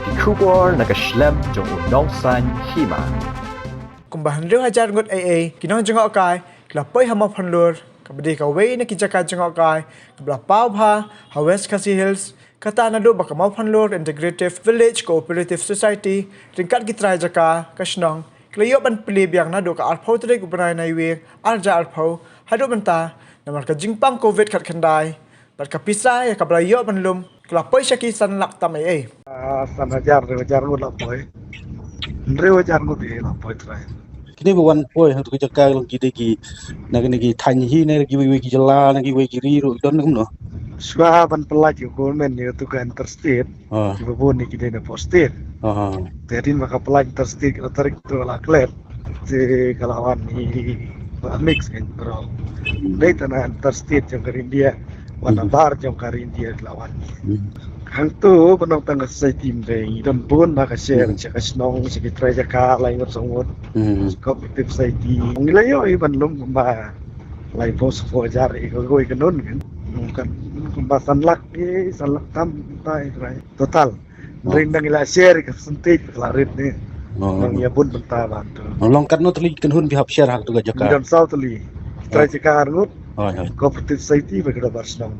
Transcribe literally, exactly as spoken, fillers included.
Ki khubor na ka shlem jong u nongsan hima. Kumba hynriew hajar ngut ei ei ki nongjngohkai ki la poi ha Mawphanlur, kaba dei kawei na ki jaka jngohkai kaba la paw bha ha West Khasi Hills, kata naduh ba ka Mawphanlur Integrative Village Cooperative Society ryngkat ki trai jaka ka shnong ki la ïoh ban plie biang naduh ka arphew tarik u bnai Naiwieng ar hajar arphew haduh mynta, namar ka jingpang Covid khatkhyndai. Bad ka pisa ïa kaba la ïoh ban lum ka la poi sha ki san lak tam ei ei. Ah, san hajar, hynriew hajar ngut la poi. Hynriew hajar ngut ei ei la poi trai. Kine ba wan poi ha tu ka jaka long ki dei ki na kine ki thaiñ hi ne ki wei wei ki jylla ne ki wei ki ri ruh don kumno? Shuwa ban pynlait ïa u government ïa tu ka interstate. Ah. Kiba bun ne ki dei na poh state. Ah. Te hadien ba ka pynlait interstate ka tarik tu la klet. Te ka la wan hi ba mix kan bro. Hmm. Dei tang na interstate jong ka India. Wan na bar jong ka India ka la wan. Hmm. Hangtu ba nong tang ka society mdei ngi don bun ba ka share sha ka shnong sha ki trai jaka lai ngut song ngut. Hmm. Cooperative society. Ngi la ïoh i ban lum kumba laiphew shiphew hajar i ka goi ka nun kan. Kan kumba san lak i san lak tam ta i trai. Total. Oh. Ring dang ila share ka percentage ka la rit ne. Oh. Nang ïa bun bynta ban tu. Oh, long katno tylli kynhun phi hap share ha tu ka jaka? Million saw tylli. Trai jaka arngut. Oh, oh. Cooperative society ba ka da bar shnong.